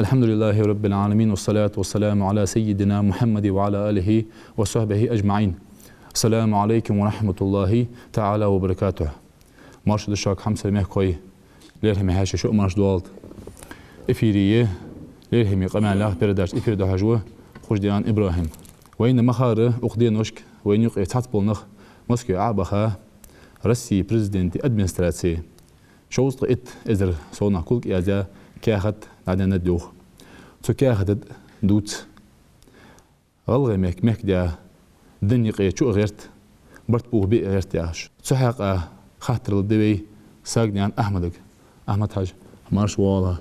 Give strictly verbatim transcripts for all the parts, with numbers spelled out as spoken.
الحمد لله رب العالمين، والصلاة والسلام على سيدنا محمد وعلى آله وصحبه أجمعين. السلام عليكم ورحمة الله تعالى وبركاته. Марша да шуга, хьамсара мехкахой, лерхӀаме хьаьший, шо а марша долда. Эфире я лерхӀаме къамаьл яха передача, эфир дӀахьош ва Хушдиан ИбрахӀим. Вайна ма харра, укх деношка вайна юкъе цхьацца бола нах Москве Ӏобаха Россе Президента администраце шовзткъа итт эзар сов нах кулг яздаь каьхат дӀаденнад йоах. Цу каьхата тӀа дувц: «ГӀалгӀай мехка мехкдаь, дин юкъе чу а гӀерта, барт бохабе а гӀерта», яхаш. Цу хьакъехьа хаттар лургда вай Сагнаькъан Ахьмадага. Ахьмад-Хьажа, марша воагӀалва.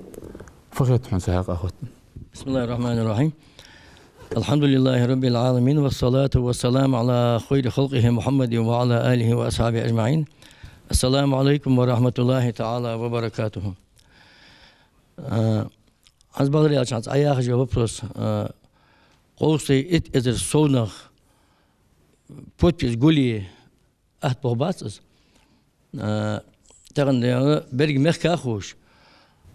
Фу хет хьона цу хьакъехьа хоттаденна? بسم الله الرحمن الرحيم. الحمد لله رب العالمين، والصلاة والسلام على خير خلقه محمد وعلى آله وأصحابه أجمعين. السلام عليكم ورحمة الله تعالى وبركاته. А, аз бакъдар аьлча, хӀанз Ӏа яхаш йола вопрос, а, кховзткъеи итт эзар сов нах подпись гулъе атта бохабац из. А, тахан, дий хьона, берригача мехках а ховш,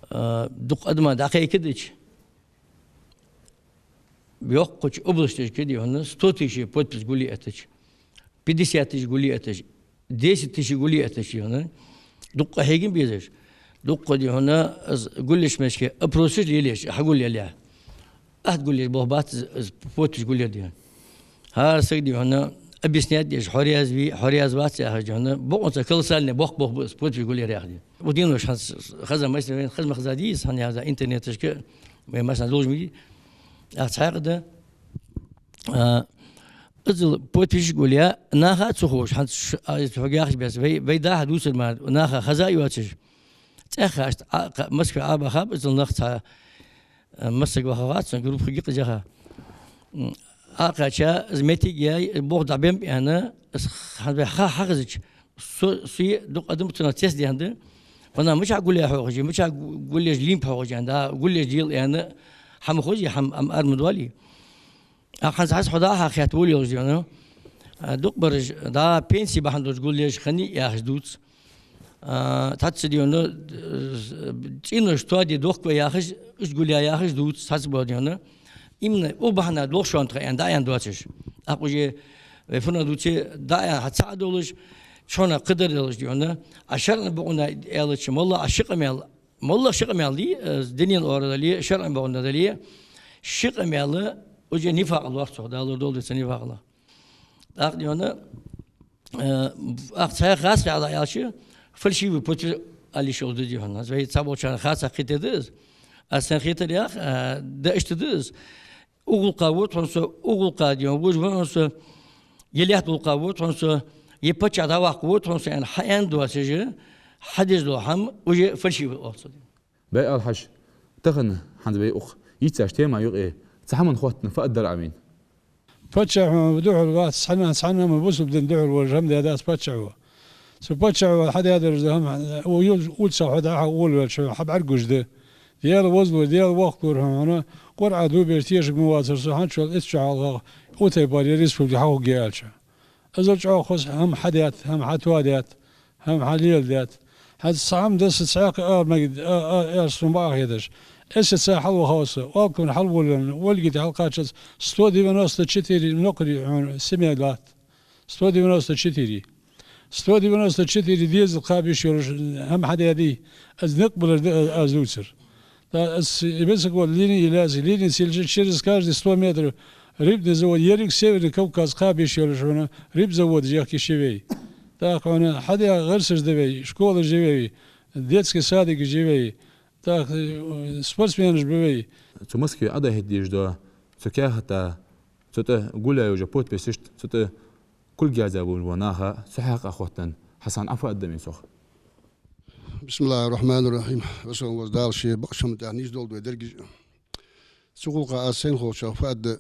а, дукха адамаш дӀакхайкадича, йоккхача областашка, дий хьона, сто тысяч подпись гулъе аттача, пятьдесят тысяч гулъе аттача, десять тысяч гулъе аттача, дий хьона, дукха хьегам безаш, дукха, дий хьона, из гулъеш мешке опросаш лелаеш, хьагулъялехь, атта гулъеш бохабац из, из подпись гулъяр, дий хьона. ХӀара саг, дий хьона, объяснять деш, хьо раьза вий, хьо раьза вац яхаш, дий хьона, бокъонца колоссальни бохк бохабу из подпись гулъяр яхаш, дий. Укх деношка хӀанз хеза, масала, вайна хеза ма хеза дий из, хӀана аьлча интернеташка вай массанена долаш ма дий. Ах, цхьаькха да, а, иззал подписаш гулъяь, наха а ца ховш, хӀанз ш-, а, из хьога яхаш беса, вай, вай дӀа-хьа дувцар мара, наха хеза а йоацаш, цӀаьхха иштта Ӏа-, кха-, Москве Ӏобахаб иззал нах цхьа, а, масса саг ваха вац, группа хургья-кх из яха. М, Ӏокхаьча, из моттиг яьй, из болх дӀабеннаб аьнна, из хьа-, хьа-, хьахезача, со-, сои дукха адам цунах цецденнад. Кхунах мичахьа гулъяь хьогӀаш, мичахьа гу-, гулъеш лийннаб хьогӀаш аьнна, да, гулъеш лела аьнна, хӀама хозий, хӀама, ам ар ма доалий. А хӀанз хьа хьо дӀа-хьа хетта волаялаш, дий хьона, а, дукхагӀбараш дӀа пенси бахьан долаш гулъеш хиннай яхаш дувц. А, цхьацца, дий хьона, э, цӀенош тоаде дохк вай яхаш, уж гулъяь яхаш дувц, цхьацца бола, дий хьона. Именно укх бахьанах долх шоана тха аьнна, дӀааьнна доацаш. Ахь уже вай фуннагӀа дувце, дӀааьнна хьа цхьа а долаш, шоана кхыдар долаш, дий хьона. А шарӀан бокъонца аьлча, моллагӀа а ши къамаьл, моллагӀа ши къамаьл дий, э, динан оагӀора дале, шарӀан бокъонца дале, ши къамаьл уже нифакъ лоархӀ цох, Дала лорадолда вай цу нифакъах. ТӀаккха, дий хьона, э, ах цхьа хас хьалха аьлча, фальшивый подпись ала йиш йолаш да, дий хьона. Аз вай цхьаболчарна хацахь кхетаде да из. Аз сайна хетарах, э, да иштта да из. Укх гӀулакха ва тхона со, укх гӀулакха, дий хьона, вож ва хьона со, е лаьтта гӀулакха ва тхона со, е паччахь дӀаваккха ва тхона со аьнна, хьааьнна доацаш, хьадеш дола хӀама уже фальшивый оал цох, дий хьона. БӀай Алхьаж, тахан хӀанз вай укх йицъяьча тема юкъе цхьа хӀаман хоттаденна фу аргдар Ӏа вайна? Паччахь хьона духьал вац, цхьанне, цхьанне а бусалба дина духьал волаш хӀама даь дац паччахьо. Цу паччахьо хьадаь дараш да хӀама, у-, ю-, улица хьо дӀа-хьа волавелча хьо хьабӀаргагуш да. Даьла везалур, Даьла воккхалур хьона, Къуръан дув беш тешарг ма вацар со хӀанзчул итт шу хьалха, укх тайпара ер республика хьахургья аьлча. Иззал чӀоагӀа хоза хӀама хьадаьд, хӀама хьатоадаьд, хӀама хьалеладаьд. ХӀанз цхьа хӀама да са цхьаькха ала мегаргда, а, а, аьлча сона бакъахьа хеташ. Эсэца хьалвахав со, Алкмара хьалволавенна, Вольгате хьалкхаччалца сто девяносто четыре нокхари хьона семья латт. Сто девяносто четыре. Сто девяносто четыре дезал кхаба йиш йолаш хӀама хьадаьдий, из никъ балар да аз дувцар. Да, аз, и високогорный линия лаьца, линия силча через каждые сто метров рыбный завод, еррига Северный Кавказ кхаба йиш йолаш хьона рыбзаводаш яхкаш я вай. ТӀаккха хьона хьадаь гӀирсаш да вай, школаш я вай, детский садикаш я вай, тӀаккха, э, спортсменаш ба вай. Цу Москве Ӏодахьийта дезаш дола цу каьхата, цу тӀа гулъяь йола подписашта, цу тӀа кулг яздаь болаш болча наха цу хьакъехьа хоттаденна хьа санна Ӏа фу аргда вайна цох? بسم الله الرحمن الرحيم. Веза хинна вола Дала ший бакъ шамтӀа нийсдолда вай дерригаш. Цу гӀулакха аз сайна ховчох фу аргда,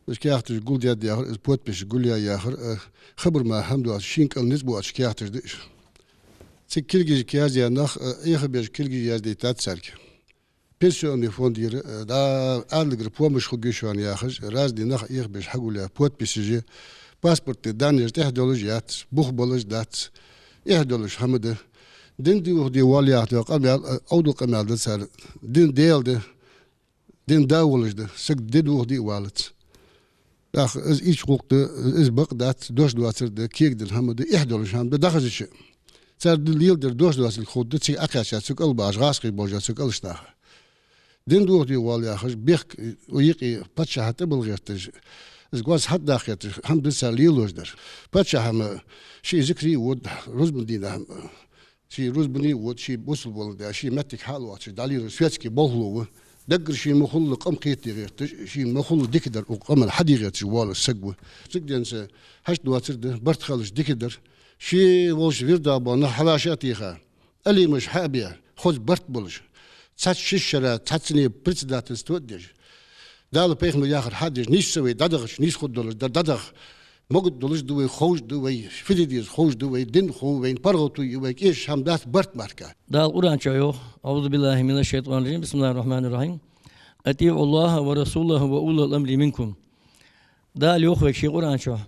уж каьхаташ гулдаьд яхар, из подписаш гулъяь яхар, э, хабар мара хӀама доацаш, шийна кӀал низ боацаш каьхаташ да уж. Цига кулгаш яздаь нах, э, Ӏехабеш кулгаш яздайтад царга. Пенсионный фондера, э, дӀа аралагара помощь хургья шоана яхаш, разный нах Ӏехабеш хьагулъяь подписаш я, паспортни данныеш тӀехьа долаш яц, бух болаш дац, эхь долаш хӀама да. Дин духьа де воалл яхаш дола къамаьл, э, Ӏовдал къамаьл да цар. Дин Даьла да, Дин да волаш да, саг ди дохаде а валац. ТӀаккха из ийрча гӀулакх да, из бакъ дац, дош доацар да, кегаденна хӀама да, эхь долаш хӀама да, дӀахазача. Цар ди леладер дош доацилга ховргда цига Ӏокхаьча, цу кӀал бахаш, гӀазкхий болча цу кӀалашта наха. Дин дохаде воалл яхаш, бехк, юкъе паччахьа тӀабилла гӀерташ, из гӀоз хьатӀадаккха гӀерташ, хӀама да цар лелош дар. Паччахьа-м ший зикаре а вода, рузбан дийнахьа-м ший рузбане а вода, ший бусалба волча дийнахьа, ший моттиг хьалоацаш дӀалелаш светски болхло ва. Даггара ший мухӀалла къам кхетаде гӀерташ, ший мухӀалла дикадар укх къаман хьаде гӀерташ вола саг ва. Цига денз хьашт доацар да, барт хилча дикадар. Ше волча вирда бола нах хьалаша а теха, алимаш хьа а бе, хоза барт болаш, цхьацца шишшара, цхьаццане председательство а деш, Дала, пайхамара яхар хьа а деш, нийсса вай дӀадахача, нийса хургдолаш дар дӀадаха, могаш долаш да вай, ховш да вай, фу де деза ховш да вай, дин хов вайна, паргӀато я вай, кӀезига хӀама дац барт мара. Дала Къуръан чу йоах: أعوذ بالله من الشيطان الرجيم. بسم الله الرحمن الرحيم. أطيعوا الله ورسوله وأولي الأمر منكم. Дала йоах вайга ший Къуръан чу: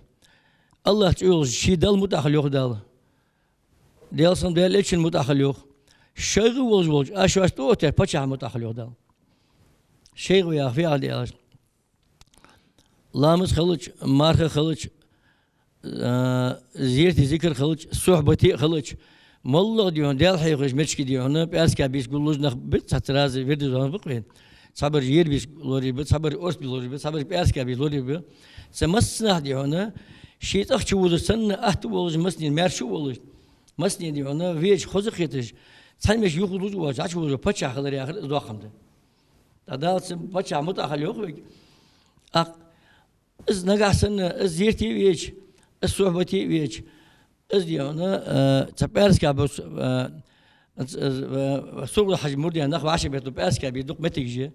АллахӀаца йолаш ший Далла мутӀахьа хила, йоах Дала. Даьла санна Даьла Элчан мутӀахьа хила, йоах. ШоайгӀа волаш волча, аз шоашта тӀаоттаяьча паччахьа мутӀахьа хила, йоах Дала. ШоайгӀа яхар фу яхар да аьлча, ламаз хилча, марха хилча, а, зерате, зикар хилча, сухьбате а хилча, моллагӀа, дий хьона, Даьла хьехаш метташка, дий хьона, пӀаьраска бийса гуллуш нах ба, цхьацца разный вирдаш дола нах ба-кх вайна. Цхьабараш ера бийса лораш ба, цхьабараш оршот бийса лораш ба, цхьабараш пӀаьраска бийса лораш ба. Цу массанахьа, дий хьона, ший цӀагӀа чу вузаш санна, атта а волаш, массанена маьрша а волаш, массане, дий хьона, везача хоза а хеташ, цхьан меттиге юхалуш а воацаш, дӀачувужа паччахь хилар яхар из доккха хӀама да. ТӀаккха Дала цу паччахьа мутӀахьа хила, йоах вайга. ТӀаккха из нагахьа санна, из зерате а веча, из сухьбате а веча, из, дий хьона, а, цхьа пӀаьраска бус-, а, а, ц-, а, а, СурхотӀа-Хьажа мурдий нах вӀашагӀбетталу пӀаьраска бе дукха моттигаш я.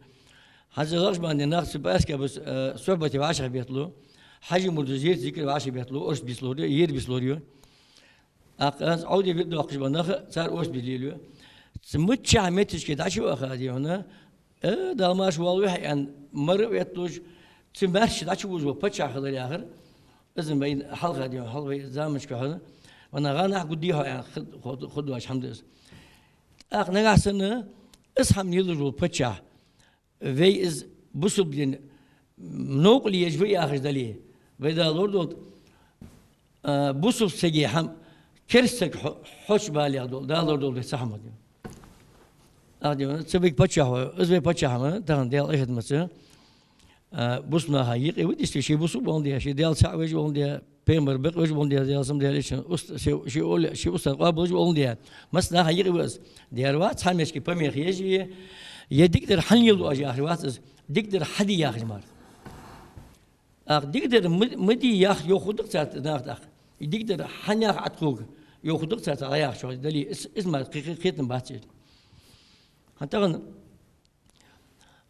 ХӀанз ГӀалгӀашбанди нах цу пӀаьраска бус-, а, сухьбате вӀашагӀбетталу, Хьажий мурдий зерате, зикаре вӀашагӀбетталу, оршот бийса лораю, ера бийса лораю. ТӀаккха из Ӏовдий вирд доаккхаш бола нах цар оршот бе лелаю. Цу миччахьа метташка дӀачуваха, дий хьона, э, Дала марша воалаве хьо аьнна, мара а ветталуш, цу маьрша дӀачувужа вола паччахь хилар яхар, из вайна хьалха, дий хьона, хьалха вай заманашка хьона, вайна гӀанахьа гуш дий хьо аьнна, хи-, ху-, хургдоаца хӀама да из. ТӀаккха нагахьа санна из хӀама лелаш вола паччахь, вай из бусалба дина новкъарло еш ва яхаш дале, вай Дала лорадолда, а, бусалба сага хӀама керста саг хьо-, хьочубалехь дола, Дала лорадолда вай цу хӀамах. Ах, дий хьона, цу вайга паччахь ва, из вай паччахь ма, тахан Даьла къахетамца, а, бусалба наха юкъе ва дистий, ший бусалба воландаь, ший Даьла цаӀ веш воландаь, пайхамар бакъвеш воландаь, Даьла санна Даьла Элчан уст-, ший, ший ола-, ший устаз къоабалвеш воландаь, массанахьа юкъе ва из. Дера вац цхьан меттиге помеха еш, е дикадар хьанна леладу оаш яхар вац из, дикадар хьаде яхар мара. ТӀаккха дикадар ма, ма де яхар йоах хургда-кх цар наха тӀаккха. И дикадар хьанна яхар Ӏа тхога йоах хургда-кх цар дӀаяхачох дале, из, из мара кхе-, кхе-, кхетам бац ер. ХӀанз тахан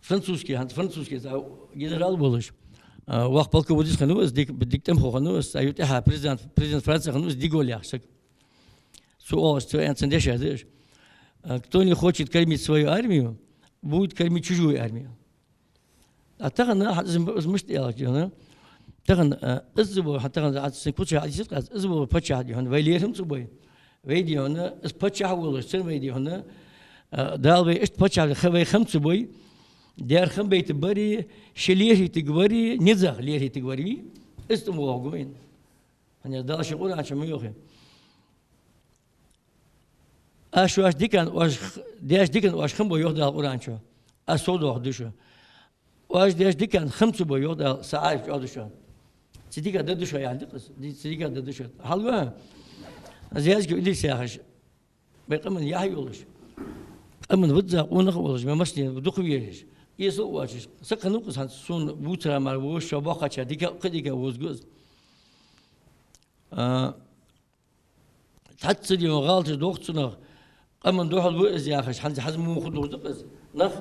французский, хӀанз французский цхьа генерал волаш, а, воккха полководец хиннав из, дика, дика тӀемахо хиннав из, цхьа юкъ тӀехьа президент, президент Франции хиннав из, Деголь яхаш саг. Цо оалаш, цо аьнна цун дешаш да уж. А, кто не хочет кормить свою армию, будет кормить чужую армию. А тахан, хӀанз из, из мишта аьлча, дий хьона, тахан, а, из ва, хӀанз тахан, хӀанз сай куцаш хьадисат къац, из ва паччахь, дий хьона, вай лерхӀам ца бой. Вай, дий хьона, из паччахь волаш, цун вай, дий хьона, а, Дала вай иштта паччахь хи-, вай хам ца бой, дера хам байтаргбари, ше лерхӀийтаргвари, низагӀа лерхӀийтаргвар вий, из тӀа ма вохаргва вайна. ХӀана аьлча Дала ший Къуръан чу ма йоахий: аз шоашта дикан оаш х-, деш дикан оаш хам бой, йоах Дала Къуръан чу. Аз сов доахаргда шо. Оаш деш дикан хам ца бой, йоах Дала, са Ӏараш чӀоагӀа да шоана. Цу диках даргда шо яхар да-кх из. Ди-, цу диках даргда шо. Хьалваха. Зязиков Идрис яхаш, вай къаман яхь йолаш, къаман визза къонах а волаш, вай массане дукха везаш, эсала а воацаш, саг хиннав-кх из, хӀанз сона вувцар мара вовзаш, шо боккхача дика, кхы дика вовзаргва из. А, цхьацца, дий хьона, гӀалаташ доах цунах, къаман духьал ва из яхаш, хӀанз, хӀанз мо хургдолаш да-кх из. Нах,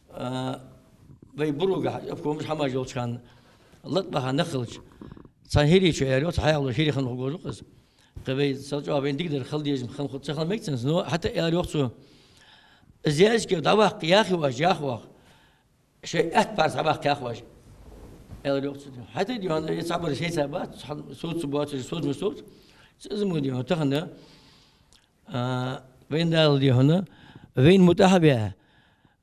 а, вай Буро гӀа обкомаш, хӀамаш йолча хана, латӀа баха нах хилча, цхьан хӀирийчо аьлар йоах, цхьа хьаькъало хӀирий хинна хургволаш ва-кх из. Кхы вай сел чӀоагӀа вайна дикадар хила дезаш хинна хургдац, ца хила мег цунца, но хӀаьта а аьлар йоах цо: «Зязиков дӀаваккха яхий оаш, яхий оаха, шоай аьтта парз дӀабаккха яхий оаш», аьлар йоах цо. ХӀаьта, дий хьона, из цхьабараш шоайца бац, цхьа соца боацаш, соца ма соц. Из мо, дий хьона, тахан, а, вайна Дала, дий хьона, вайна мутӀахьа а ваь,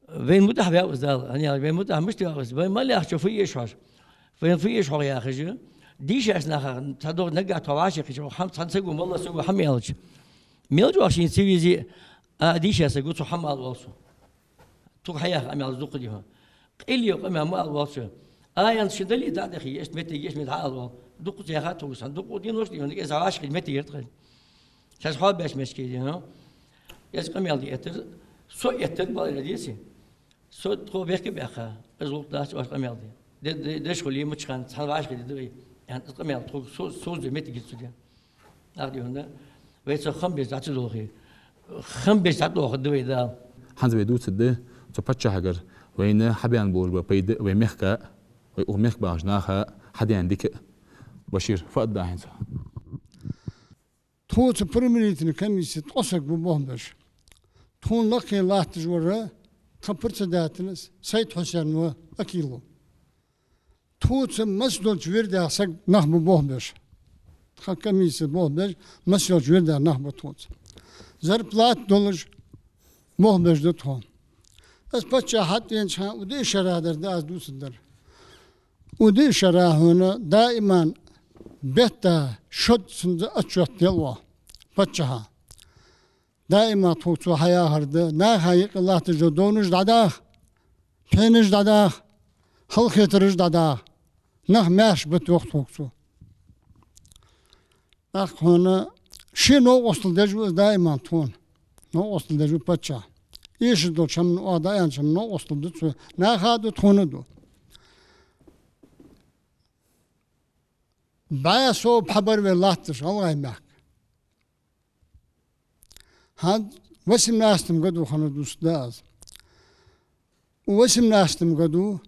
Вайна мутӀахьа ваьв из Дала, хӀана аьлча, вайна мутӀахьа мишта ваьв из? Вай мел яхачо фу эш хьожа? Вайна фу эш хьо яхаш? Дийша нах, цхьа догӀа наггахьа тхо вӀашагӀкхийтача, хӀама цхьан саго, молла саго хӀама аьлча, мел чӀоагӀа шийна ца везе а, дийша саг ва, цо хӀама ала воал цо. Цунга хьаяха къамаьл дукха дий хьона. Къинле къамаьл ма ала воал цо. Аянца ши дале а дӀадахе, иштта моттиг, иштта моттиг хьаала воал. Дукха ца яха тхога цхьан, дукха дийношта дий хьона, из вӀашагӀкхийтта моттиг яр тха. Шоаш хьоабаьча моттиге дий хьона. Из къамаьл де эттар, со эттар бала деций. Со тхо бехке баьхка, из гӀулакх дац оаш къамаьл де. Де, де, деш хуле, мича хана, цхьан вӀашагӀкхийтта да вай, аьнна, из къамаьл тхога со, со зуй моттиг яц цо де. Нах дий хьона, вай цох хам беза дӀа ца долхе, хам беза дӀадохаргда вай Дала. ХӀанз вай дувцаргда цу паччахьагара вайна хьабаьнна болаш ба пайда вай мехка, вай укх мехка бахача наха хьадаьнна дика. Башир, фу аргда хьайна цох? Тхоца премьерный комиссе ткъо саг ба болх беш. Тхона лакхе латташ вар тха председатель Сайд-Хьусен ва, Акилов. Тхоца массадолча вирдаьха саг нах ба болх беш. Тха комиссе болх беш, массайолча вирдаьха нах ба тхоца. Зарплата долаш болх беш да тхо. Аз паччахь хьатӀавенача хана укх диъ шера дар да аз дувцаргдар. Укх диъ шера хьона даиман бетта шозза цунца отчёт дел оаха паччахьа. Даиман тхога цо хьаяхар да: наха юкъе латташ дола довнаш дӀадаха, пхьенаш дӀадаха, халахетараш дӀадаха. Нах маьрша бита йоах тхога цо. ТӀаккха хьона ший новкъостал деш ва из даиман тхона. Новкъостал деш ва паччахь. Эшаш долча хӀаман, оаха дӀааьннача хӀаман новкъостал ду цо. Наха а ду, тхона а ду. БӀаь сов пхьа бар вай латташ ГӀалгӀай мехка. ХӀанз восемнадцатом году хана дувцаргда аз. Восемнадцатом году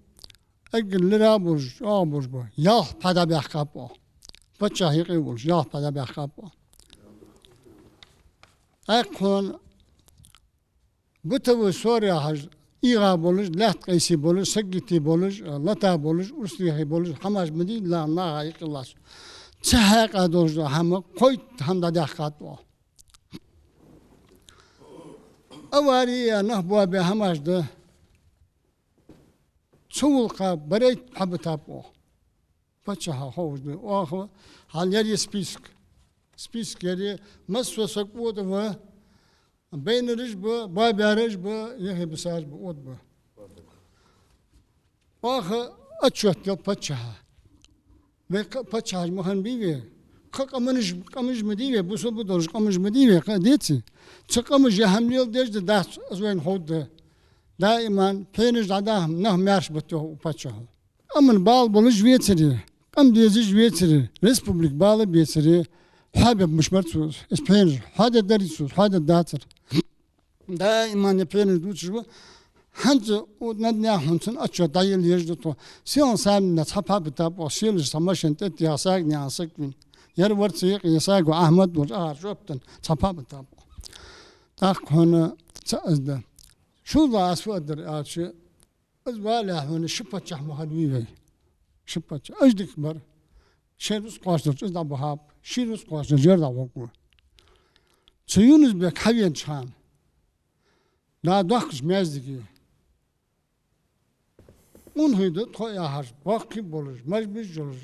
эггара лира а болаш, чӀоагӀа болаш ба, ялх пхьа дӀабаьккхаб оаха. Паччахьа юкъе волаш, ялх пхьа дӀабаьккхаб оаха. ТӀаккха хьона бытовой ссора яхаш, эгӀа болаш, лаьтта къийса болаш, сагота болаш, лата болаш, урс дехьа болаш хӀамаш ма дий, ла-, наха юкъе латташ. Цу хьакъехьа долаш дола хӀама, кхойтта хӀама дӀадаьккхад оаха. Авари а, нах боабаь хӀамаш да. Цу гӀулакха барайтта пхьа битаб оаха. Паччахьа ховш да. Оаха хьал яр е список. Список яр е, массо саг ода ва, байнараш ба, боабаьраш ба, юхе бисараш ба, ода ба. Оаха отчёт дел паччахьа. Вай кхы а паччахьаш ма хиннабий вай. Кхы а къаманаш, къамаш ма дий вай, бусалба долаш къамаш ма дий вай, кхы а, деций? Цу къамаша хӀама леладеш да, дац, из вайна ховргда. Даиман пхьенаш дӀадаха, нах маьрша бита йоах укх паччахьо. Къаман бала болаш вецаре, къам дезаш вецаре, республика бала бецаре, хьоабергбаш бар цо из пхьенаш. Хьоадергдарий цо из, хьоадергдацар. Даиман е пхьенаш дувцаш ва. ХӀанз укх наданаьха хьона цун отчёт дӀаелла езаш да тхо. Селхан Саьмана цхьа пхьа битаб оаха, селаш цхьа машен тӀа а тӀехьа, саг наьха саг вийна. Яр вар цу юкъе, е саго Ахьмад волча, ахар жоп денна, цхьа пхьа битаб оаха. ТӀаккха хьона цаӀ из да. ШозлагӀа аз фу аргдар аьлча, из валехь хьона ши паччахь ма хиннавий вай. Ши паччахь. Уж дика бар. Шоай рузкъа кхоачаш долча из дӀабахаб, ший рузкъа кхоачаш долча ер дӀагӀоргва. Цу Юнус-Бек хьавенача хана, дӀа дохкача маьждиге, унахий да тхо яхаш, боккхий болаш, мажбиш йолаш,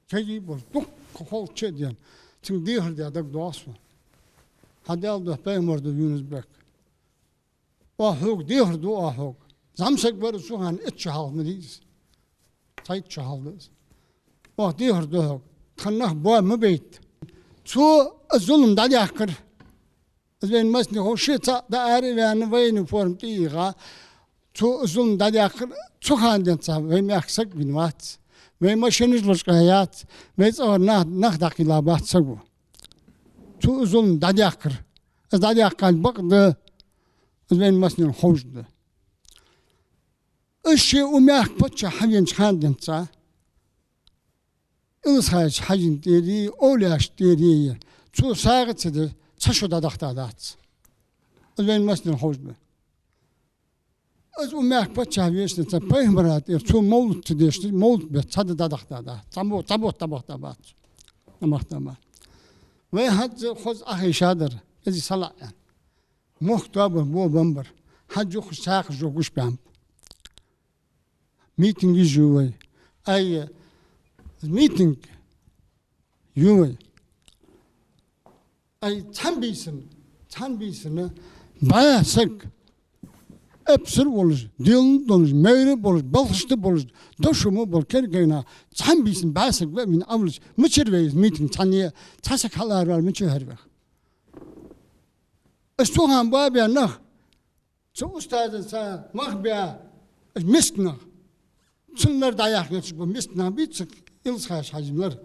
кегий болаш, дуккха холча а дена, цунга дехар даь дагадоагӀа сона. Хьа Даьла духьа, пайхамар да Юнус-Бек. Оаха хьога дехар ду, оаха хьога. ЗӀамсаг вар из цу хана, итт шу хьалха ма дий из. Цхьайтта шу хьалха да из. Оаха дехар ду хьога. Тха нах боа ма байта. Цо из зулам дӀадаьккхар. Из вайна массанена хов, ше цаӀ дӀа ара а ваьнна, военни форма тӀа а ийгӀа. Цо из зулам дӀадаьккхар, цу хана денз цхьа вай мехка саг вийна вац. Вай машенаш лочкъаяь яц. Вай цӀагӀара нах, нах дӀакхийла бац саго. Цо из зулам дӀадаьккхар. Из дӀадаьккха бакъ да, из вайна массанена ховш да. Из ше укх мехка паччахь хьавенача хана денз цхьа Иласхьайча Хьажий тӀера, овлияашта тӀера, цо сагӀа ца деш, цхьа шу дӀадахийта дац. Из вайна массанена ховш да. Из укх мехка паччахь венача денз цхьа пайхамара тӀера цо мовлат ца деш, мовлат бетта цхьа ди дӀадахийта дац. Цхьа бу-, цхьа бутт дӀабахийта бац. ДӀабахийта бац. Вай хӀанз хоза Ӏохайша дар, из салаӀа аьнна. Мохк тоабар бо бамбар. Хьажа юххаш цхьаькхаш йоагӀаш баьннаб. Митинг йиш ю вай. Ай, митинг ю вай. Ай, цхьан бийсан, цхьан бийсан бӀаь саг, эпсар волаш, дилла долаш, майра болаш, балхашта болаш, дошо мо бола кергенах, цхьан бийсан бӀаь саг ве вина авлаш, мичара ве из митинг цхьанне, цхьа саг хьаларавар мичара ве? Аш цу хана бабе нах, цу устаза ца мах бе, аш миска нах. Цун лар дӀаяхкача ба миска нах бийца, Илсхаш хьажа лар.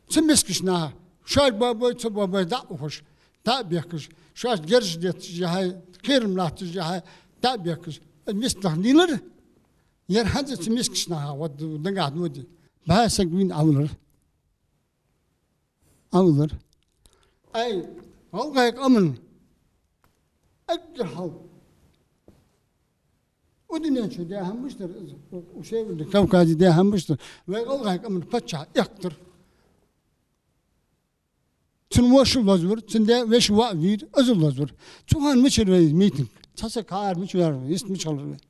Цу мискаш наха, шоаш бабой, цу бабой дӀа а ухаш, дӀа а бехкаш, шоаш герж детташ яхьай, кхерам латташ яхьай, дӀа а бехкаш. Миска нах лилар, яр хӀанз цу мискаш наха, вот дагахь доди. БӀаь саг вина авлар. Авлар. Ай, гӀалгӀай къаман эггара хьалха. Укх дунен чу даь хӀама мишта дар из, у, у Северный Кавказе даь хӀама мишта дар, вай гӀалгӀай къаман паччахь эккхар. Цун воша лозавир, цун даь веший воӀ вийра, из лозавир. Цу хана мичара ве из митинг? Цхьа саг хьаара мичара вар, йист мича хилар вай?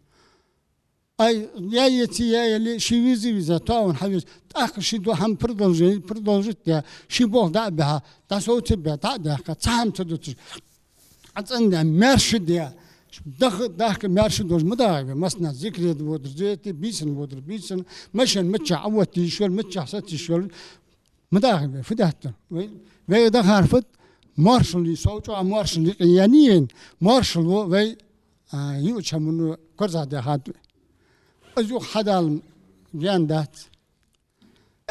Ай, яь яци, яь яле, ший виза-виза тоавенна хьавеза, тӀаккха ший дола хӀама продолжи-, продолжить даь, ший болх дӀа а бихьа, дӀасовцабаь, дӀа а даьккха, цхьа хӀама ца дуташ, ӀацӀендаь, маьрша даь, даха, дахка маьрша долаш ма дагӀий вай, массанахьа зикаре водар зикаре, бийсанна водар бийсанна, машен миччахьа Ӏооттае йиш йолаш, миччахьа саца йиш йолаш, ма дагӀий вай, фу даьд? Вай, вай дахар фуд, моаршал я, сов чӀоагӀа моаршал юкъе яьннай вайна, моаршал ва вай, а, юача хӀамано корзагӀдаьхад вай. Из юха хьадала гаьна дац.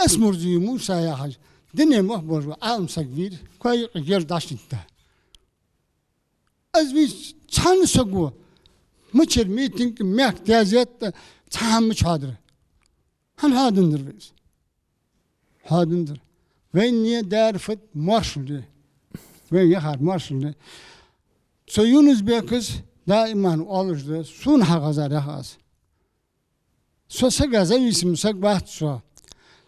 Эсмурзиев Муса яхаш, дунен мах болаш ва Ӏалам саг вийра, кхо юкъе герз дӀашийтта. Из вийца цхьан саго мичара митинг, мехка тезет, цхьа хӀама мича хьоадир? ХӀана хьоадиннадир вай из? Хьоадиннадир. Вайна даьр фуд, моаршал я. Вайна яхар моаршал я. Цу Юнус-Бекас даиман оалаш да, сона хьагӀазар яха аз. Со сага зависимый саг вац со.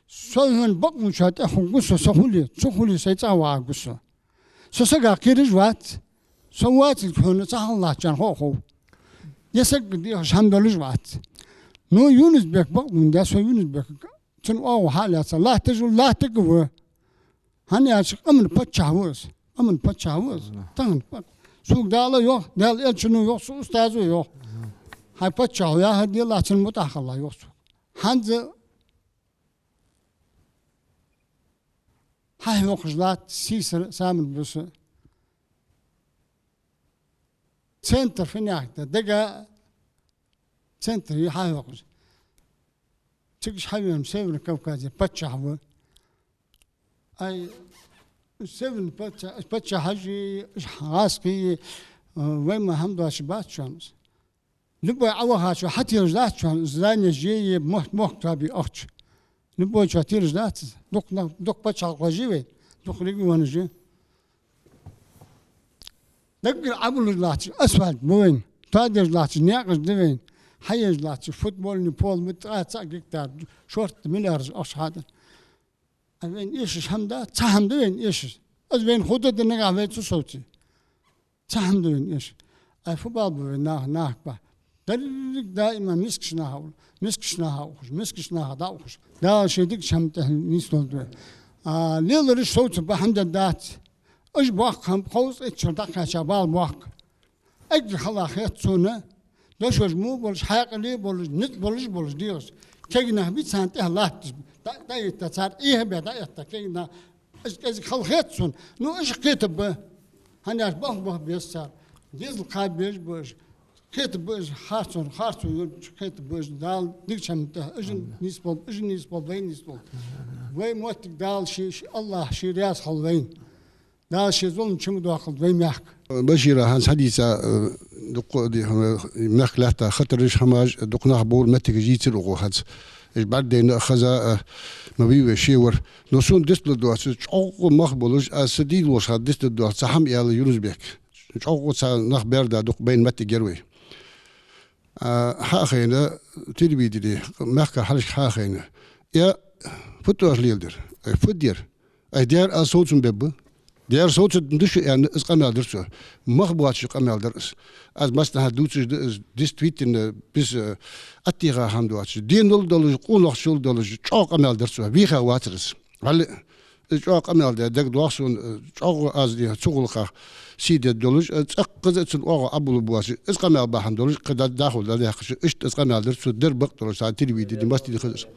Со хьона бакъонча тӀехьа хургва со, со хуле, цу хуле сай цӀагӀа вагӀаргва со. Со сага кхераш вац. Со воацилга хьона цхьа хӀама латтачарна хов-хов. Е саг дехаш хӀама долаш вац. Но Юнус-Бек бакъдун да, со Юнус-Бек цун оагӀув хьа а лаьца, латташ ва, латтаргва. ХӀана аьлча къаман паччахь ва из. Къаман паччахь ва из. Тахан па-, сога Дала йоах, Даьла элчано йоах, са устазо йоах. Хьай паччахь яхар дела, цун мутӀахьа хила йоах сога. ХӀанз хьахьокхаш латт сийсара, самар буса. Центр финах да, дага центр я хьахьокхаш. Цига уж хьавена Северный Кавказе паччахь ва. Ай, Северный пачча-, паччахьаш а, уж гӀазкхий а, вай ма хӀама доацаш бац шоана из. Любой Ӏовахачо хьателаш дац шоана, из зданеш е, е мохк-, мохк тоабе ахча. Любойчо телаш дац из. Дукха нах, дукха паччахьалкхаш я вай, дукха регионаш я. Даггара Ӏобуллаш латташ асфальт ба вайна, тоадеш латташ наькъаш да вайна, хьаеш латташ футбольный поле ба, ткъаь цхьа гектар, шортта миллиардаш ахча хьадар. А вайна эшаш хӀама да, цхьа хӀама да вайна эшаш. Из вайна хургда нагахь вай ца совце. Цхьа хӀама да вайна эшаш. Ай, фу бала ба вай наха, наха ба. Деррига даиман мискача наха, мискача наха ухаш, мискача наха дӀаухаш. Дала ший дикача хӀаман тӀа нийсдолда вай. А, лелараш совцаргба, хӀама дац. Уж боккха хӀама, кховзткъеи итт шера дӀакхаьча бала боккха. Эггара хала хет сона, дошош мо болаш, хьаькъале болаш, низ болаш, болаш дегӀаца. Кегий нах бий царна тӀехьа латташ, дӀа-, дӀаэтта, цар Ӏехабе дӀаэтта кегий нах. Уж кӀезига хала хет сона. Ну, уж кхетаргба. ХӀана аьлча бах-бах беза цар. Дезал кхаба безаш ба уж. Кхетаргба уж, харцон, харцо йолча кхетаргба уж. Дала дикача хӀаман тӀа уж нийсболба, уж нийсболба, вай нийсболба. Вай моттиг Дала ший, ший, АллахӀ ший раьза хилва вайна. Дала ший зулам чу ма доаккхалда вай мехка. Башира хӀанз хьадийца, э, дукха а ди-, э, мехка лаьтта хатараш, хӀамаш, дукха нах бовра моттигаш йийцар укхо хӀанз. Уж бӀаргадайна а хеза, э, ма вий вай шевар. Но сона дицлургдоацаш, чӀоагӀа мах болаш, аз са дийна волаш хана дицлургдоаца цхьа хӀама аьлар Юнус-Бека. ЧӀоагӀа цхьа нах бер да дукха байна моттиг яр вай. А, хьа а хайна, телевидене, мехка хьалхашка хьа а хайна. Э, фу тоъаш леладир? Ай, фу дир? Ай, дер аз совцам бебба. Дера совцаргда шу аьнна, из къамаьл дир цо. Мах боацаш къамаьл дар из. Аз массанахьа дувцаш да из, действительно, бис, э, аттига хӀама доацаш. Денал долаш, къонахчал долаш, чӀоагӀа къамаьл дир цо. Вийха вацар из. Валлахӏи, из чӀоагӀа къамаьл даь, дагадоагӀа сона, э, чӀоагӀа аз дийхьа цу гӀулакхах сий деш долаш, э, цӀаккха а цун оагӀув Ӏобулларгбоацаш, из къамаьл бахьан долаш, кхы да-, дахула да яхаш, иштта из къамаьл дир цо, дар бакъ долаш, цхьа телевидени, массане хезар.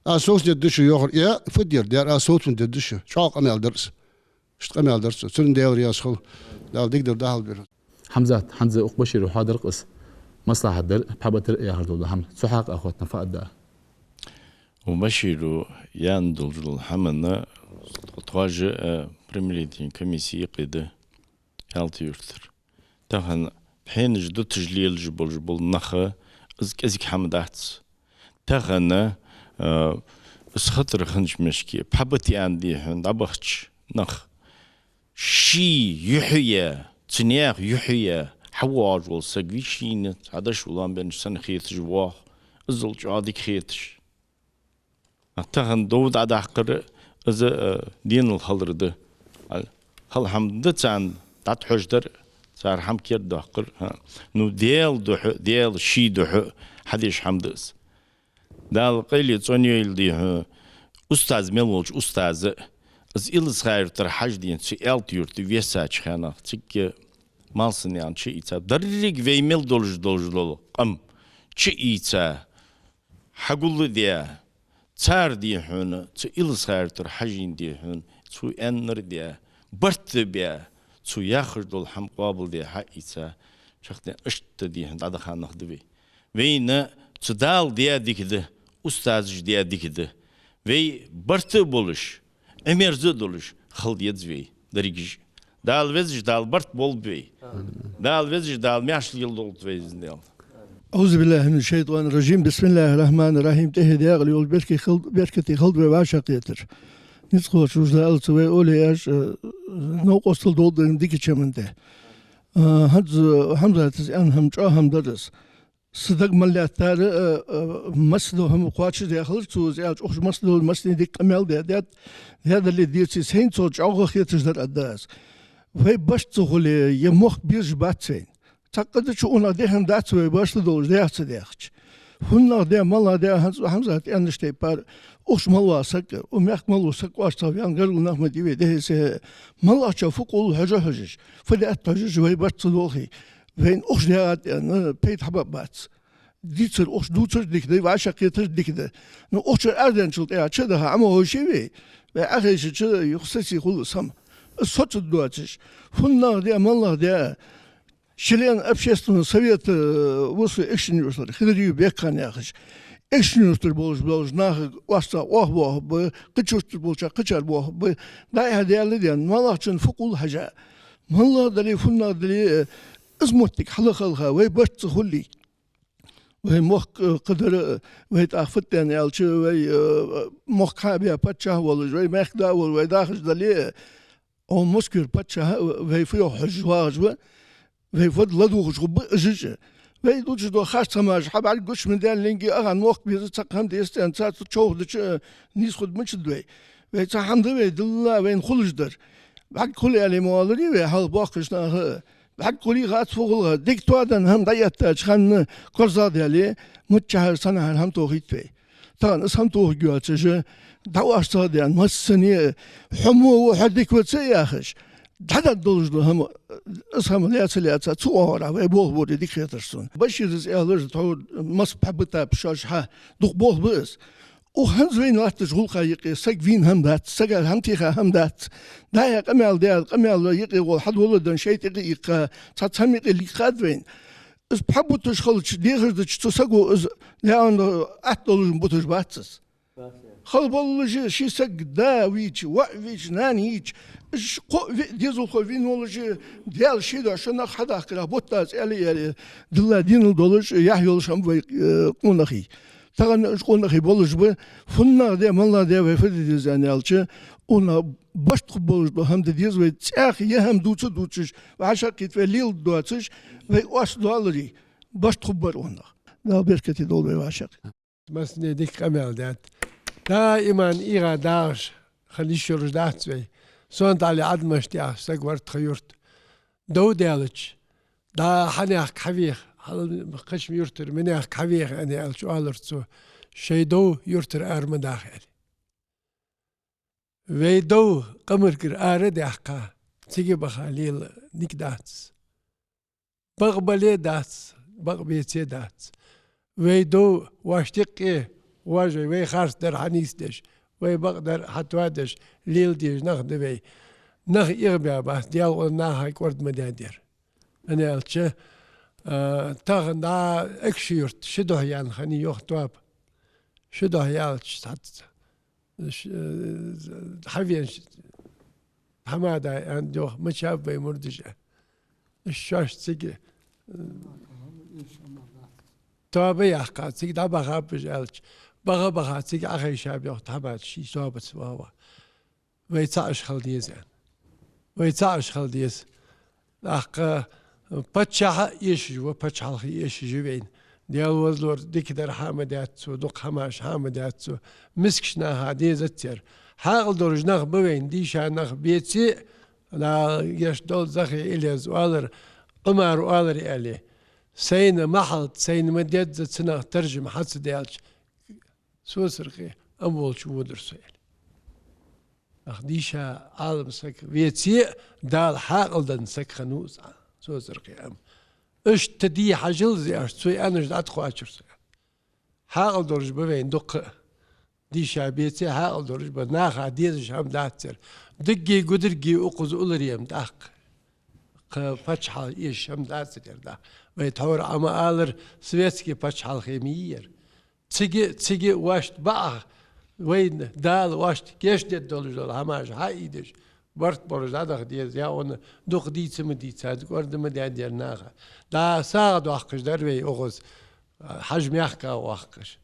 Аз совцадергда шу йоахар, э, фу дер, дера, аз совцадергда шу. ЧӀоагӀа къамаьл дар из. Иштта къамаьл дар цо. Цунна Даьла раьза хилва. Дала дикадар дӀахьалбойла. Хьамзат, хӀанз укх Башира хьоадир-кх из. Маслахьат дар, пхьа битар яхар дола хӀама. Цу хьакъехьа хоттаденна фу аргда? Укх Башира яьнна долаш дола хӀама, тхо-, тхоаш а, э, примирительни комиссе юкъе да, Ялта-Юртара. Тахан пхьенаш дуташ лелаш болаш бола нах, из кӀезига хӀама дац. Тахан, э, из хатар хиннача мешке, пхьа бита аьнна дийхьа дӀабахача наха, ший юхь а яь, цу наьха юхь а яь, хьавоагӀаш вола саг вий шийна, цхьа дошо лоам беннача санна хеташ воагӀа, иззал чӀоагӀа дика хеташ. А тахан дов дӀадаккхар, из, э, денал хилар да. А, хала хӀама да царна дӀатӀахьожадар, цар хӀама кердадоаккхар, хӀа. Ну, Даьла духьа, Даьла ший духьа хьадеш хӀама да из. Дала къайле цӀенйойла дийхьа, устаз мел волча устаза, из Иласха-Юртара Хьажа дийхьа цу Ялта-Юрта вессача хана, цига Малсанна яьнна чуийца, деррига вай мел долаш, долаш дола къам чуийца, хьагулдаь, цар дийхьа, цу Иласха-Юртара Хьажийна дийхьа, цо аьннар даь, барт баь, цо яхаш дола хӀама къоабалдаь хьаийца, чакхдаьнна иштта дийхьа дӀадаха нах да вай. Вайна цу Дала даь дика да, устазаша даь дика да. Вай барт а болаш, Ӏимерза а долаш хила деза вай дерригаш. Дала везаш, Дала барт болба вай. Дала везаш, Дала маьрша леладолда вай, иза Дала. أعوذ بالله من الشيطان الرجيم. بسم الله الرحمن الرحيم. ТӀехье декъала йолаш беркате хилда, беркате хилда вай вӀашагӀкхетар. Ницкъ хилда шоаш, Дала цу вай овлияша, э, новкъостал долда дика чаман тӀа. Э, хӀанз Хьамзата аьнна хӀама чӀоагӀа хӀама дар из. Са дага мел лаьттар, э, э, массадола хӀама кхоачашдаь хилар цо, из аьлча, укхаза массадола, массане дика къамаьл даь, даь, даь дале деций, сайна цо чӀоагӀа хеташ дар аргда аз. Вай барт ца хуле, е мохк безаш бац вайна. Цхьаккха да чу унах дехьа дац вай барт долаш, дехьа ца дехача. ХӀуннагӀа даь, малагӀа даь, хӀанз Хьамзата аьннача тайпара, укх чу мел вола саг, укх мехка мел вола саг кӀоарга ца ваьнна, гаргара нах ма дий вай, дехьа-сехьа. МалагӀчоа фу къулл хьожа хьожаш, фу даьтта хьожаш, вай барт ца долхе. Вайна укх чу даьгӀад аьнна пайда хьабаь бац. Дийцар укх чу дувцар дика да, вӀашагӀкхетар дика да. Ну, укх чура арадаьнначул тӀехьагӀа чу а даха, Ӏомахьош вай. Вай Ӏохайшача, юха сесий хул из хӀама. Из соцаргдоацаш. ХӀуннагӀа даь, малагӀа даь, член общественного совета, э, ва со Экажкъонгий-Юртара, Хидариев Бекхан яхаш. Экажкъонгий-Юртара болаш, болаш нахага орцагӀ оаха боахаргба, кхыча юртара болчар кхычар боахаргба. ДӀа-хьа даьлла а даьнна, малагӀчоа фу къулл хьажа. МалагӀа дале, хӀуннагӀа дале, э, из моттиг хьалха-хьалха, вай барт ца хуле. Вай мохк, э, кхыдар, э, вай тӀаккха фуд аьнна аьлча, вай, э, мохк хьа а баь паччахь а волаш, вай мехка да а волаш, вай дахаш дале, Ӏо Москвера паччахь а, вай фу йоах хьожаш вагӀаш ва, вай фуд ладувгӀаш хургба уж а. Вай дувцаш дола харц хӀамаш, хьа бӀаргагуш ма даьннилга, ахьа мохк беза, цхьаккха хӀама деза аьнна, цар цу чӀоагӀдича, э, нийса хургда мичад вай. Вай цхьа хӀама да вай, дилла вайна хулаш дар. БӀаргхул аьле ма оаларий вай, хьалха боккхийча наха. БӀаргхулий хац, фу хул хац. Дика тоаденна хӀама дӀаэттача хана корзагӀдаьле, мичахьара, сенахьара хӀама тохийт вай. Тахан из хӀама тохаргйоацаш, дӀаорцагӀдаьнна, массане, хьо мо ва, хьо дика ва ца яхаш, дӀадоалаш дола хӀама, из хӀама лаьца-лаьца, цу оагӀорахьа вай болх бора дика хеташ сона. Башира из аьлар, тхьовра масса пхьа битаб шоаш хьа, дукха болх ба из. Укх хӀанз вайна латтача гӀулакха юкъе саг вийна хӀама дац, сагага хӀама теха хӀама дац. ДӀа-хьа къамаьл даь, къамаьла юкъе гӀолла хьадоладенна, шайтӀа юкъе йиккха, цхьа цхьа мекъи лийкхад вайна. Из пхьа буташ хилча, дехар дича, цу саго из лаьна атта долаш буташ бац из. Хала боллаш, ший саг да вийча, воӀ вийча, нана йийча, уж кхоъ виъ дезалхо вийна волаш, Даьла ший духьа шо нах хьадахкарах бутт дац аьле, аьле, дилла денал долаш, яхь йолаш хӀама вай, э, къонахий. Тахан уж къонахий болаш ба, хӀуннагӀа даь, малагӀа даь вай фу де деза аьнна аьлча, унах барт хургболаш дола хӀама де деза вай, цӀаьхха е хӀама дувца а дувцаш, вӀашагӀкхийтта вай леладе доацаш, вай орц доаларий, барт хургбар унах. Дала беркате долда вай вӀашагӀкхийтта. Массане дика къамаьл даьд. Даиман эгӀа дагӀаш хила йиш йолаш дац вай. Сонтале Ӏадамаш тӀехь саг вар тха юрта. Дов даьлча, да хьанехк хьавеха, хьал-, кхыча юртара минехк хьавеха аьнна аьлча, оалар цо: «Шоай дов юртара ара ма даха», аьле. Вай дов къамаргара ара а даьккха, цига баха лела ниг дац. Бакъ бале а дац, бакъ беце а дац. Вай дов вӀашта юкъе вожий, вай харцдар хьанийсдеш, вай бакъдар хьатоадеш лела дезаш нах да вай. Нах эгӀабаь бац, Даьла гӀо наха кӀорда ма даьдер. ХӀана аьлча, а, тахан дӀа Экажкъонгий-Юрта ши духьа яьнна хиннай йоах тоаба. Ши духьа яьлча цхьацца, ш-, э, хьавенача хӀамада аьннад йоах, мичаб вай мурдаш аьнна. Уж шоаш цига, э, тоаба яьккха, цига дӀабахаб уж аьлча, баха-баха цига Ӏохайшаб йоах тхьамада ший тоабаца ваха-ваха. Вай цхьаь уж хила деза аьнна. Вай цхьаь уж хила деза. ТӀаккха паччахь а эшаш ва, паччахьалкхе эшаш я вайна. Даьла возалора, дикадар хьа ма даьд цо, дукха хӀамаш хьа ма даьд цо. Мискача наха дезацар. Хьаькъал долаш нах ба вайна, дийша нах беце а, на, гешт долда Захе Илеза оалар, Ӏумара оалар аьле. Сайна ма хьалта, сайна ма дезза цунах таржам хьа ца даьлча, Сосаркъе ам волча водар со, аьле. Ах, дийша Ӏалам саг веце а, Дала хьаькъал денна саг хиннав из, Сосаркъе ам. Иштта дий хьажал из, аьлча, цо аьннаш дӀатӀакхоачар со. Хьаькъал долаш ба вайна дукха а. Дийша беце а, хьаькъал долаш ба, наха дезаш хӀама дацар. Дигги гударги укхаза улларе ма дац. Кхы паччахьал эшаш хӀама дацар ер, да. Вай тхьовра Ӏа ма аллара, светски паччахьалкхе ма йий ер. Цига, цига вӀашта бакъахьа, вайна Дала вӀашта гешт дергдолаш дола хӀамаш хьаийдеш, барт болаш дӀадаха деза, я он дукха дийца ма дийцад, кӀорда ма даьд ер наха. ДӀа сагӀа доаккхаш дар вай укхаза, Хьажа-Мехка воаккхаш.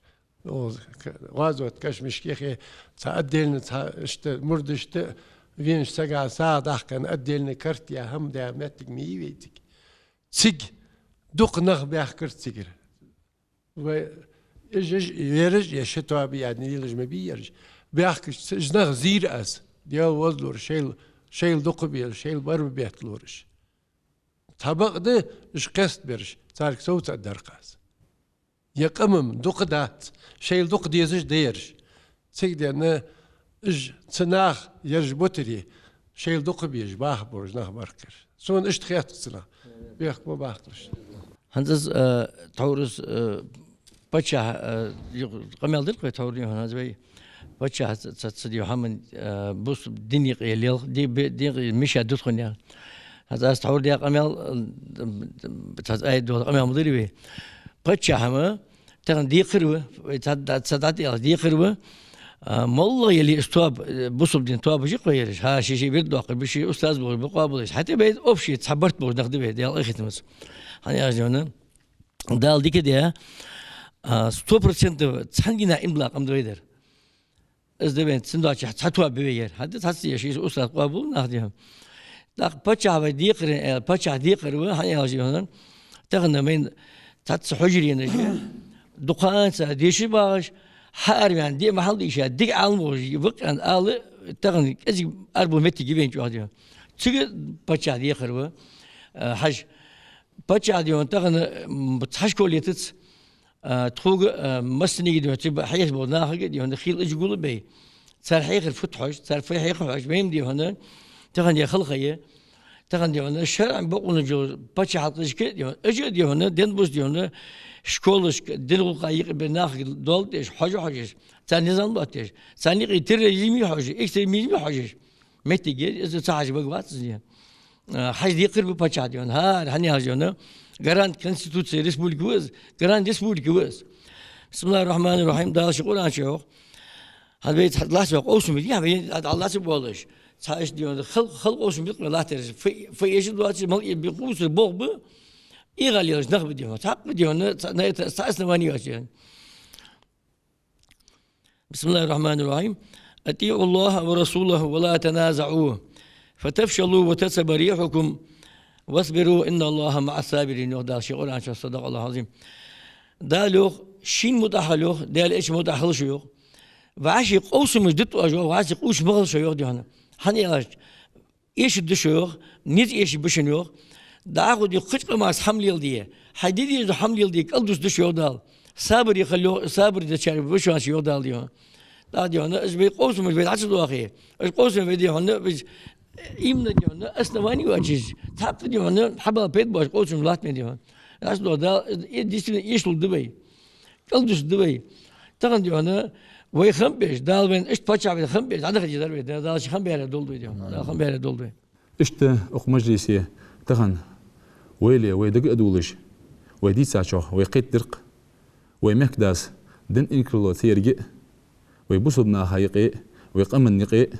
Укхаза к-, гӀазот кашамашка яхе, цхьа отдельно, цхьа иштта мурдашта, веннача сага сагӀа даккха отдельно карт я, хӀама даь моттиг ма йий вай цига. Цига дукха нах баьхкар цигара. Вай, уж, уж, ераш, я ши тоаба яьнна лелаш ма бий ераш. Баьхкача ц-, уж нах зийр аз. Даьла возалора, шоайла, шоайла дукха безаш, шоайла барба бетталора уж. Цхьабакъда уж кхестабераш, царга совцаргдар-кх аз. Е къамам дукха дац, шоайла дукха дезаш да ераш. Цига денна уж цу наха ераш бутаре, шоайла дукха безаш, баха болаш нах бар-кх ераш. Сона иштта хет цу наха. Бехк ма баккхалаш. ХӀанз аз, э, тхьовра из, э, паччахь, э, юкъ-, къамаьл дир-кх вай тхьовра, хӀанз вай паччахь ца, ца, ца дий хӀама, э, бусалба дина юкъе лелха, ди-, бе-, дин юкъе миша дутхун яха. ХӀанз аз тхьовра даь къамаьл, э, цхьа ай дола къамаьл ма дий вай. Паччахьа-м тахан декхар ва, вай ца, ца дӀатӀаяллаш декхар ва, а, моллагӀа яле а из тоаба, э, бусалба дина тоабаш я-кх вай ераш. ХӀа, ший-ший вирд доаккхаш ба, ший устаз болаш ба, къоабалдеш. ХӀаьта а вай общий цхьа барт болаш нах да вай, Даьла къахетамца. ХӀана аьлча, Дала дика даь, а, сто процентов цхьан дина иман дола къам да вай дар. Из да вайна цудухьа цхьа тоаба ба вай ер. ХӀаьта цхьацца я ший устаз, къоабал нах да. ТӀаккха паччахьа вай декхар, э, паччахьа декхар ва, хӀана аьлча, тахан вайна цхьацца хьужаренаш я, дукханца дешаш багӀаш, хьаараваьнна, диъ махьал дийша, дика Ӏалам волаш ва-кх аьнна ала, тахан кӀезига арабу моттиг я вайна чӀоагӀа. Цига паччахьа декхар ва, э, хьажа. Паччахьа, дий хьона, тахан, м, цхьа школа ецац, а, тхога, а, массанега, дий хьона, цу ба-, хьехаш бола нахага, дий хьона, хийла ижа гул а бай. Цар хьехар фуд хьожаш, цар фу хьеха хьожаш, вайна, дий хьона, тахан я халхе, тахан, дий хьона, шарӀан бокъонаш йола паччахьалкхешка, дий хьона, ижа, дий хьона, денна бус, дий хьона, школашка, дина гӀулакха юкъе бе нахага доал деш, хьожа хьожаш, цар низам лоаттадеш, цар юкъе терроризм хьожаш, экстремизм хьожаш. Моттиг я из, ца хьажа бага вац из, дий хьона. А, хьажа декхар ва паччахьа, дий хьона. ХӀара, хӀана аьлча, дий хьона, гарант Конституции республики ва из, гарант республики ва из. بسم الله الرحمن الرحيم. Дала ший Къуръан чу йоах. ХӀанз вай цхьа лаьца вай къовсам бе, дий хьона, вай дӀа-, дӀа лаьца болаш. Цхьа иштта, дий хьона, хал-, хала къовсам бе-кх вай латтараш. Фу, фу эшаш доацаш, мал е бе къувсар бох ба, эгӀа лелаш нах ба, дий хьона. Цхьаккха, дий хьона, цхьа, на это, цхьа основани йоацаш. بسم الله الرحمن الرحيم. أطيعوا الله ورسوله ولا تنازعوا فتفشلوا وتذهب ريحكم واصبروا إن الله مع الصابرين, йоах Дала ший Къуръан чу, صدق الله العظيم. Дала йоах, шийна мутӀахьа хила, йоах, Даьла Элчанна мутӀахьа хила шо, йоах. ВӀаши къовсамаш дита оаш, йоах, вӀаши къувсаш ма хила шо, йоах, дий хьона. ХӀана аьлча, Эшаргда шо, йоах, низ эшаргба шун, йоах. ДӀахо, дий хьона, кхыча къамашца хӀама леладе, хьай де дезаш дола хӀама леладе, кӀалдусаргда шо, йоах Дала. Сабаре хила, йоах, сабар дечарех ба шо, йоах Дала, дий хьона. ТӀаккха, дий хьона, уж вай къовсамаш вай дӀа ца доахе, уж къовсам вай, дий хьона, уж именно, дий хьона, основани йоацаш, цхьаккха, дий хьона, хьабала пайда боацаш къовсамаш латта мег, дий хьона, дӀа ца доахе, Дала, э, действительно эшалургда вай. КӀалдусаргда вай. Тахан, дий хьона, вай хам беш, Дала вайна иштта паччахь вайна хам беш, дӀадаха дезар вай, Дала ший хам баьре долда вай, дий хьона. Дала хам баьре долда вай. Иштта укх мажлисе тахан вай ле, вай дага а дувлаш, вай дийцачох вай кхетадир-кх, вай мехкдас дин инкарло ца ярга а, вай бусалба наха юкъе а, вай къаман юкъе а,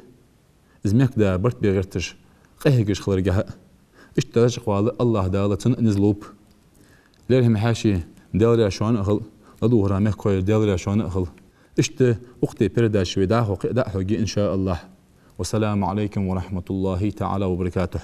из мехкда барт бе гӀерташ, къахьегаш хиларгахьа а. Иштта дезача къоала АллахӀ Дала цунна а низ лулба. ЛерхӀам хьаьший, Даьла раьза шоана а хилда, ладувгӀара мехкахой, Даьла раьза шоана а хилда. Иштта укх тайпара передача вай дӀахо кхы а дӀахьоргья, иншааллахӀ. والسلام عليكم ورحمة الله تعالى وبركاته.